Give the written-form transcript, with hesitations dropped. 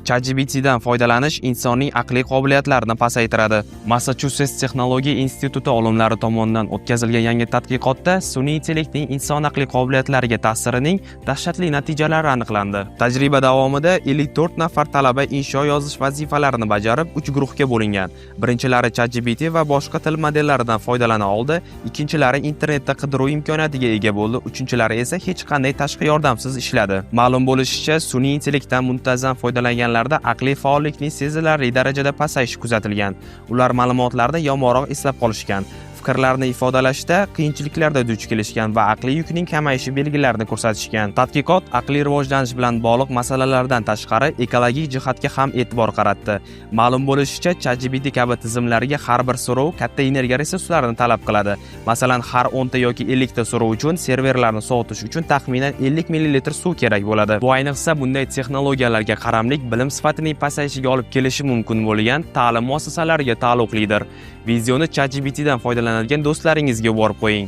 ChatGPTdan foydalanish insonning aqliy qobiliyatlarini pasaytiradi. Massachusetts Texnologiya instituti olimlari tomonidan o'tkazilgan yangi tadqiqotda sun'iy intellektning inson aqliy qobiliyatlariga ta'sirining dahshatli natijalari aniqlandi. Tajriba davomida 54 nafar talaba insho yozish vazifalarini bajarib, 3 guruhga bo'lingan. Birinchilari ChatGPT va boshqa til modellaridan foydalana oldi, ikkinchilari internetda qidiruv imkoniyatiga ega bo'ldi, uchinchilari esa hech qanday tashqi yordamsiz ishladi. Ma'lum bo'lishicha, sun'iy intellektdan muntazam foydalanganlarda aqliy faollikning sezilarli darajada pasayishi kuzatilgan. Ular ma'lumotlarni yomonroq eslab qolishgan, fikrlarni ifodalashda qiyinchiliklarda duch kelishgan va aqliy yukning kamayishi belgilarini ko'rsatishgan. Tadqiqot aqliy rivojlanish bilan bog'liq masalalardan tashqari ekologik jihatga ham e'tibor qaratdi. Ma'lum bo'lishicha, ChatGPT kabi tizimlarga har bir so'rov katta energiya resurslarini talab qiladi. Masalan, har 10 ta yoki 50 ta so'rov uchun serverlarni sovutish uchun taxminan 50 ml suv kerak bo'ladi. Bu ayniqsa bunday texnologiyalarga qaramlik bilim sifatining pasayishiga olib kelishi mumkin bo'lgan ta'lim muassasalariga taalluqlidir. Videoni ChatGPTdan foydalanadigan do'stlaringizga yuborib qo'ying.